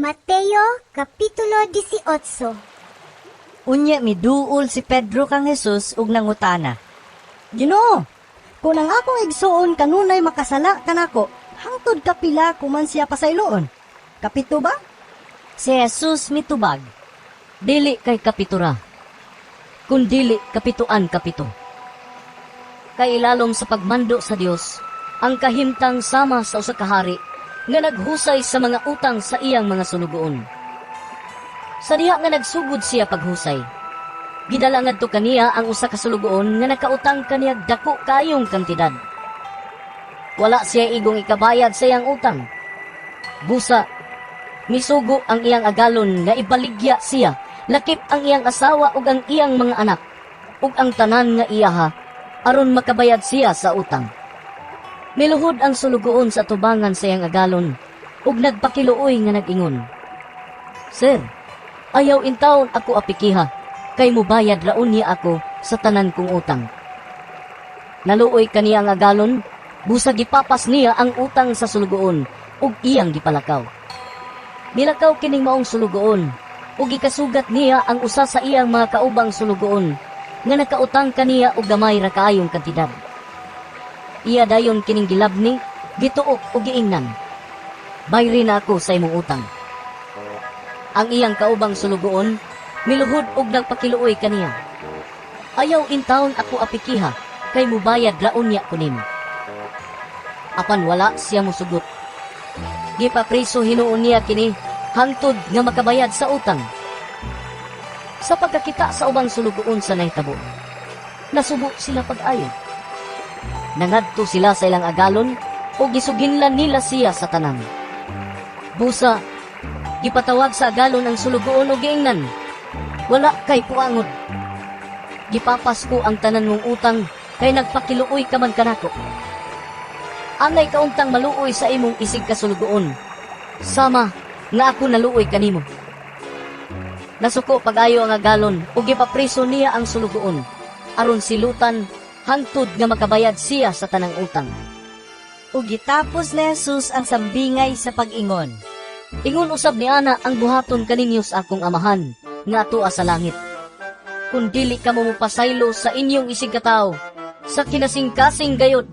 Mateo Kapitulo 18. Unya miduol si Pedro kang Jesus ug nangutana. Ginoo, kung ang akong igsuon kanunay makasala kanako, hangtod kapila ko man siya pasayloon? Kapito ba? Si Jesus mitubag, Dili kay kapitura, kundili kapituan kapito. Kay ilalom sa pagmando sa Dios, ang kahimtang sama sa usa ka hari nga naghusay sa mga utang sa iyang mga sulugoon. Sa diha nga nagsugod siya paghusay, gidala ngadto kaniya ang usa ka sulugoon nga nakautang kaniya dako kayong kantidad. Wala siya igong ikabayad sa iyang utang. Busa, misugo ang iyang agalon nga ibaligya siya, lakip ang iyang asawa ug ang iyang mga anak, ug ang tanan nga iyaha, aron makabayad siya sa utang. Miluhod ang sulugoon sa tubangan sa iyang agalon, ug nagpakiluoy nga nag-ingon, "Sir, ayaw intawon ako apikiha, kay mubayad ra unya ako sa tanan kong utang." Naluoy kaniya ang agalon, busa gipapas niya ang utang sa sulugoon ug iyang gipalakaw. Nilakaw kining maong sulugoon, ug gikasugat niya ang usa sa iyang mga kaubang sulugoon nga nakautang kaniya og gamay ra kaayong kantidad. Iya dayon kining gilabni, gituok ug giingnan, "Bayri na ako sa imong utang." Ang iyang kaubang sulugoon miluhod og nagpakiluoy kaniya. "Ayaw intawon ako apikiha, kay mubayad ra unya ko nimo." Apan wala siya musugot. Gipapriso hinuon niya kini hangtod nga makabayad sa utang. Sa pagkakita sa ubang sulugoon sa nahitabo, nasubo sila pag-ayo. Nangadto sila sa ilang agalon ug gisuginlan nila siya sa tanan. Busa, gipatawag sa agalon ang sulugoon ug giingnan, "Wala kay puangod. Gipapas ko ang tanan mong utang kay nagpakiluoy ka man kanako. Angay ka untang maluoy sa imong isig kasulugoon, sama nga ako naluoy kanimo." Nasuko pag-ayo ang agalon ug gipapriso niya ang sulugoon aron silutan hangtod nga makabayad siya sa tanang utang. Ug gitapos ni Jesus ang sambingay sa pag-ingon. Ingon usab ni ana ang buhaton kaninyo sa akong Amahan nga atoa sa langit, kung dili kamo mopasaylo sa inyong isig katawo sa kinasingkasing gayod.